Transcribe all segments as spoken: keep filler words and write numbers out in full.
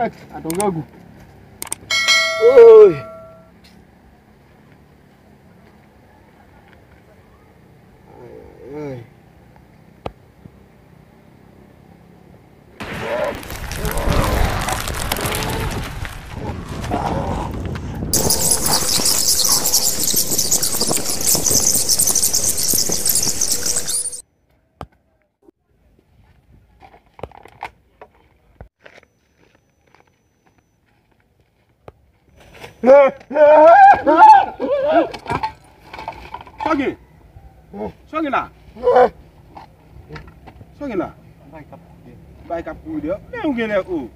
Atann grangou. Oy. Ay, ay, ay. Sa w gen? Sa w gen la? Sa w gen la? Bay k ap kouri deyò. Men ou gen lè o.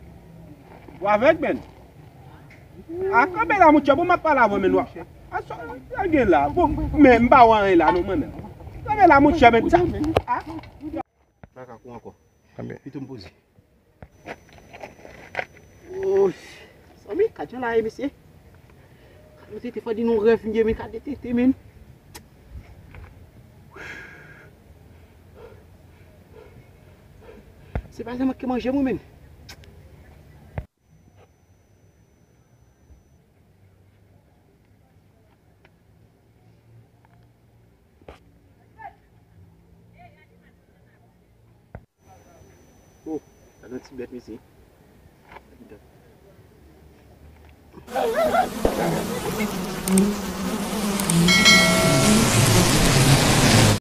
Ou avèg, men. A, kanpe la, monchè, bon, m ap pale avè w, men, w a. A, sa w gen la? Bon, men, m pa wè anyen la, non, mwen menm. Kanpe la, monchè, men, sa. A. M pa ka kouri ankò. Pito m poze. Oy, zanmi, gad jan la ye, mesye. Gad yon tete, fò di nou rèv m ye, men gad de tete, men. Se pa zanmi ki manje mwen, men. Oh, gade yon ti bèt, mesye.